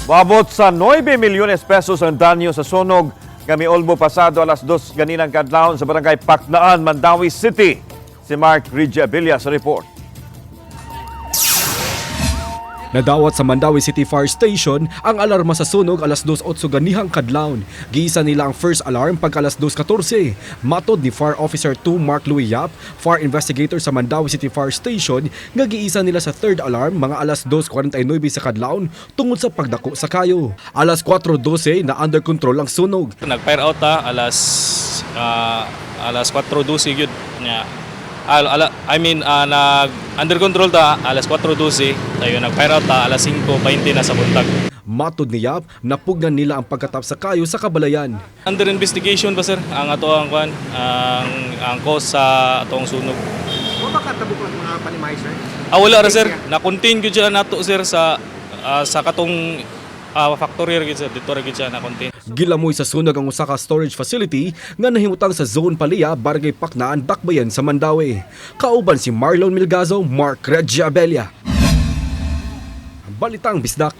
Moabot sa 9 milyones pesos ang danyo sa sunog nga miulbo pasado alas 2 ganinang kadlawon sa barangay Paknaan, Mandaue City. Si Mark Regia Villa sa report. Nadawat sa Mandaue City Fire Station ang alarma sa sunog alas 2:08 ganihang kadlawon. Giisa nila ang first alarm pagka alas 2:14. Matod ni Fire Officer 2 Mark Louis Yap, fire investigator sa Mandaue City Fire Station, nga giisa nila sa third alarm mga alas 2:49 sa kadlawon tungod sa pagdako sa kayo. Alas 4:12 na under control ang sunog. Nag-fire out ta alas 4:12 gyud nya. I mean, nag under control ta alas 4:12, tayo nag-fire out ta alas 5:20 na sa buntag. Matod ni Yap, napugnan nila ang pagkatap sa kayo sa kabalayan. Under investigation pa, sir, ang ato ang kwan ang cause sa atong sunog. Wa ba katabok lang mga panimay, sir? Ah, wala ra, sir, na-contain gyud siya nato, sir, sa katong factory ra gyud, sir, dito ra gyud siya na-contain. Gilamoy sa sunog ang usa ka storage facility nga nahimutang sa Zone Palia, Barangay Paknaan, Dakbayan sa Mandaue. Kauban si Marlon Milgazo, Mark Regia Abella. Balitang Bisdak.